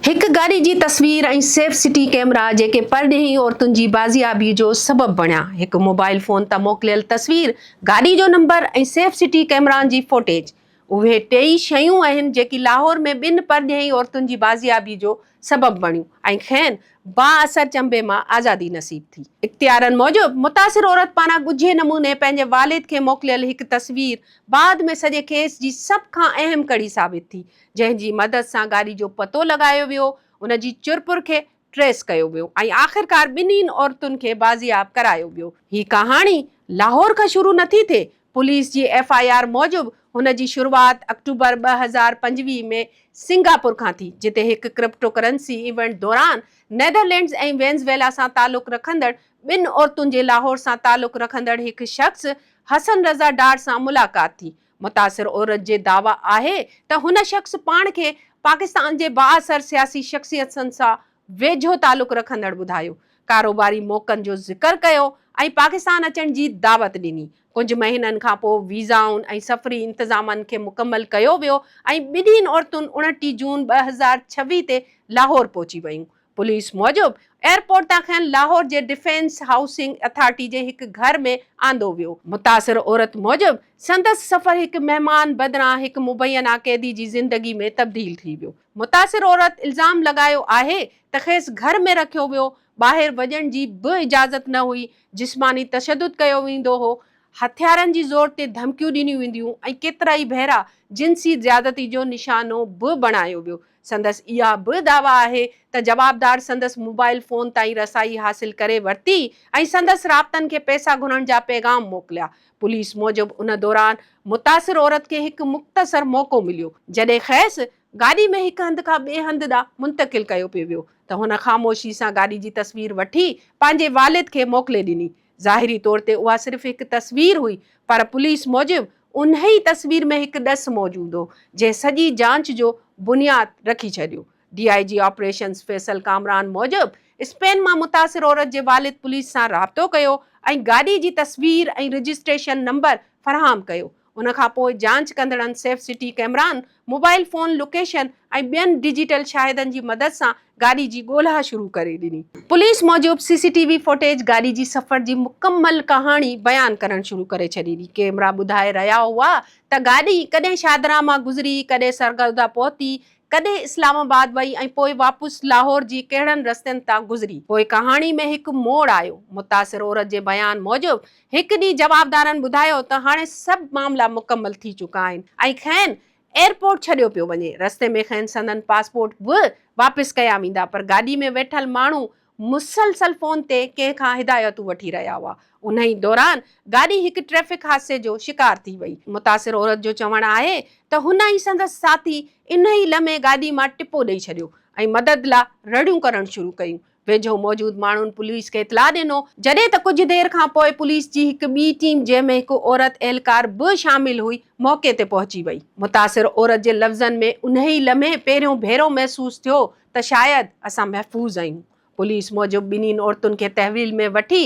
هڪ گاڏي جي تصوير ۽ سيف سٽي ڪئميرا جيڪي پرڏيهي عورتن جي بازيابي جو سبب بڻيا. هڪ موبائل فون تان موڪليل تصوير، گاڏي جو نمبر ۽ سيف سٽي ڪئميرائن جي فوٽيج اهي ٽيئي شيون آهن جيڪي لاهور ۾ ٻن پرڏيهي عورتن جي بازيابي جو سبب بڻيون ۽ کين بااثر چنبي مان آزادي نصيب ٿي. اختيارن موجب متاثر عورت پاران ڳجهي نموني پنهنجي والد کي موڪليل هڪ تصوير بعد ۾ سڄي ڪيس جي سڀ کان اهم ڪڙي ثابت ٿي، جنهن جي مدد سان گاڏي جو پتو لڳايو ويو، ان جي چرپر کي ٽريس ڪيو ويو ۽ آخرڪار ٻنهين عورتن کي بازياب ڪرايو ويو. هي ڪهاڻي لاهور کان شروع نٿي ٿئي، پوليس جي ايف I R موجب هن جي شروعات آڪٽوبر 2025 ۾ سنگاپور کان ٿي، جتي هڪ ڪرپٽو ڪرنسي ايونٽ دوران نيدرلينڊز ۽ وينزويلا سان تعلق رکندڙ ٻن عورتن جي لاهور سان تعلق رکندڙ هڪ شخص حسن رضا ڊار سان ملاقات ٿي. متاثر عورت جي دعويٰ آهي ته هن شخص پاڻ کي پاڪستان جي بااثر سياسي شخصيتن سان ويجهو تعلق رکندڙ ٻڌايو، ڪاروباري موقعن جو ذڪر ڪيو ۽ پاڪستان اچڻ جي دعوت ڏني. ڪجهه مهينن کان پوء ويزائن ۽ سفري انتظامن کي مڪمل ڪيو ويو ۽ ٻنهين عورتن 29 جون 2026 تي لاهور پهچي ويون. پوليس موجب، ايئرپورٽ تان کين لاهور جي ڊفينس هائوسنگ اٿارٽي جي هڪ گهر ۾ آندو ويو. متاثر عورت موجب، سندس سفر هڪ مهمان بدران هڪ مبينا قيدي جي زندگي ۾ تبديل ٿي ويو. متاثر عورت الزام لڳايو آهي ته کيس گهر ۾ رکيو ويو، ٻاهر وڃڻ جي به اجازت نه هئي، جسماني تشدد ڪيو ويندو هو، هٿيارن جي زور تي ڌمڪيون ڏنيون وينديون ۽ ڪيترائي ڀيرا جنسي زيادتي جو نشانو به بڻايو ويو. سندس اها به دعويٰ آهي ته جوابدار سندس موبائل فون تائين رسائي حاصل ڪري ورتي ۽ سندس رابطن کي پئسا گهرڻ جا پيغام موڪليا. پوليس موجب ان دوران متاثر عورت کي هڪ مختصر موقعو مليو، جڏهن کيس گاڏي ۾ هڪ هنڌ کان ٻئي هنڌ ڏانهن منتقل ڪيو پيو ويو ته هن خاموشي سان گاڏي جي تصوير وٺي پنهنجي والد کي موڪلي ڏني. ظاهري طور تي اها صرف هڪ تصوير هئي پر پوليس موجب انهي تصوير ۾ هڪ ڏس موجود هو جنهن سڄي جانچ جو بنياد رکي ڇڏيو. D I G operations Faisal Kamran موجب اسپين مان متاثر عورت جي والد پوليس سان رابطو ڪيو ۽ گاڏي جي تصوير ۽ رجسٽريشن نمبر فراهم ڪيو. ان کان پوء جانچ ڪندڙن سيف سٽي ڪئميرائن، موبائل فون لوڪيشن ۽ ٻين ڊجيٽل شاهدن جي مدد سان گاڏي جي ڳولها شروع ڪري ڏني. پوليس موجب سي سي ٽي وي فوٽيج گاڏي جي سفر جي مڪمل ڪهاڻي بيان ڪرڻ شروع ڪري ڇڏي. ڪئميرا ٻڌائي رهيا هئا ته گاڏي ڪڏهن شاهدرا مان گذري، ڪڏهن سرگوڌا پهتي، ڪڏهن اسلام آباد وئي ۽ پوء واپس لاهور جي ڪهڙن رستن تان گذري. پوء ڪهاڻي ۾ هڪ موڙ آيو. متاثر عورت جي بيان موجب هڪ ڏينهن جوابدارن ٻڌايو ته هاڻي سڀ معاملا مڪمل ٿي چڪا آهن ۽ کين ايئرپورٽ ڇڏيو پيو وڃي. رستي ۾ کين سندن پاسپورٽ به واپس ڪيا ويندا پر گاڏي ۾ ويٺل ماڻهو مسلسل فون تي ڪنهن کان هدايتون وٺي رهيا هئا. انهي دوران گاڏي هڪ ٽريفڪ حادثي جو شڪار ٿي وئي. متاثر عورت جو چوڻ آهي ته هن ۽ سندس ساٿي انهي لمحي گاڏي مان ٽپو ڏئي ڇڏيو ۽ مدد لا رڙيون ڪرڻ شروع ڪيون. ويجهو موجود ماڻهن پوليس کي اطلاع ڏنو، جڏهن ته ڪجهه دير کان پوء پوليس جي هڪ ٻي ٽيم جنهن ۾ هڪ عورت اهلڪار به شامل هئي موقعي تي پهچي وئي. متاثر عورت جي لفظن ۾ انهي لمحي پهريون ڀيرو محسوس ٿيو ته شايد اسان محفوظ آهيون. پوليس موجب ٻنهين عورتن کي تحويل ۾ وٺي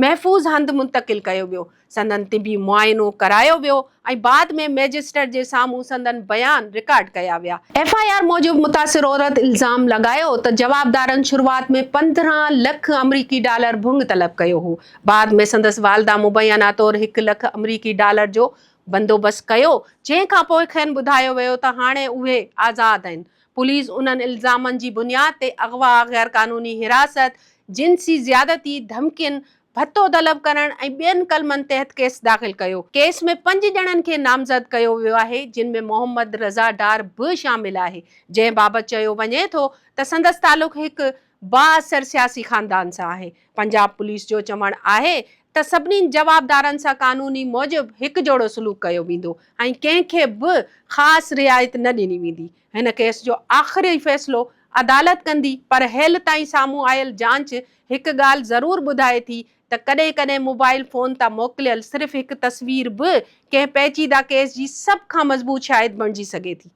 محفوظ هنڌ منتقل ڪيو ويو، سندن طبي معائنو ڪرايو ويو ۽ بعد ۾ مئجسٽريٽ جي سامهون سندن بيان رڪارڊ ڪيا ويا. ايف I R موجب متاثر عورت الزام لڳايو ته جوابدارن شروعات ۾ 15 لک آمريڪي ڊالر ڀنگ طلب ڪيو هو، بعد ۾ سندس والده مبينا طور هڪ لک آمريڪي ڊالر جو بندوبست ڪيو، جنهن کانپوء کين ٻڌايو ويو ته هاڻي اهي آزاد آهن. پوليس انهن الزامن جي بنياد تي اغوا، غيرقانوني حراست، جنسي زيادتي، ڌمڪين، ڀتو طلب ڪرڻ ۽ ٻين قلمن تحت ڪيس داخل ڪيو. ڪيس ۾ پنج ڄڻن کي نامزد ڪيو ويو آهي، جن ۾ محمد رضا ڊار به شامل آهي، جنهن بابت چيو وڃي ٿو ته سندس تعلق هڪ بااثر سياسي خاندان سان آهي. پنجاب پوليس جو چوڻ آهي ته سڀني جوابدارن سان قانوني موجب هڪجهڙو سلوڪ ڪيو ويندو ۽ ڪنهن کي به خاص رعايت نه ڏني ويندي. هن ڪيس جو آخري فيصلو عدالت ڪندي پر هيل تائين سامهون آيل جانچ هڪ ڳالهه ضرور ٻڌائي ٿي ته ڪڏهن ڪڏهن موبائل فون تان موڪليل صرف هڪ تصوير به ڪنهن پيچيده ڪيس جي سڀ کان مضبوط شاهد بڻجي سگهي ٿي.